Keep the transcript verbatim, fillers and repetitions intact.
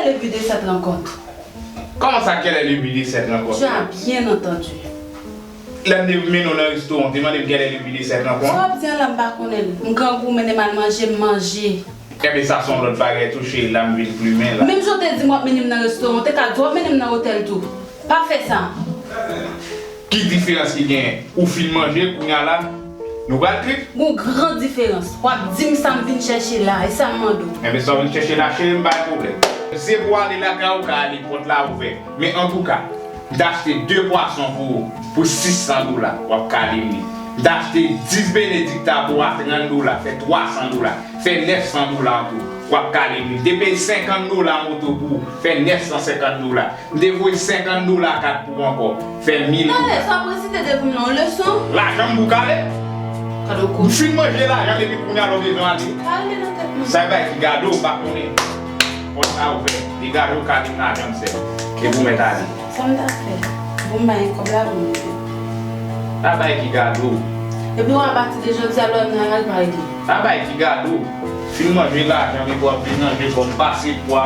Le but de cette rencontre. Comment ça, quel est le but de cette rencontre? Tu as bien entendu. Lè m te mennen w nan restoran, w te mande m quel est le but de cette rencontre? Sa w ap di an la, m pa konnen l. M grangou, mennen m al manje, m manje. Enben, sa se yon lòt bagay tou, cheri, la m vin plimen la. Menm jan w te di m w ap mennen m nan restoran, w te ka di w ap mennen m nan otèl tou. Pa fè sa. Ki diferans ki genyen? Ou fin manje, kounye a la, nou pral trip? Gon gran diferans. W ap di m sa m vin chèche la, e sa m mande w. Enben, sa w vin chèche la, cheri, m pa gen pwoblèm. Se pou w ale lakay ou, ka ale, pòt la ouvè. Men antouka, m t achte de pwason pou ou, pou sis san dola, w ap ka li m li. M t achte dis benedikta pou w a trant dola, fè twa san dola, fè nèf san dola an tou, w ap ka li m li. M te peye senkant dola moto pou ou, fè nèf san senkant dola. M te voye senkant dola kat pou ou ankò, fè mil dola. Tande, sa w ap resite depi m nan yon leson? Lajan m pou w kale? Kado kou. M fin manje lajan depi kounye a lè w bezwen ale. Kale nan tèt mwen. Sa bay ki gade w, m pa konnen. Pòt la ouvè. Degaje w, kale m lajan m sèl. Epi w mèt ale. Sa m ta fè? Bon, m bay kòb la pou mwen. Pa bay ki gade w. Epi w a pati de jodi a lè w nan al pa rele. Pa bay ki gade w. Fin manje lajan m epi w ap vin manje kò m pase pwa.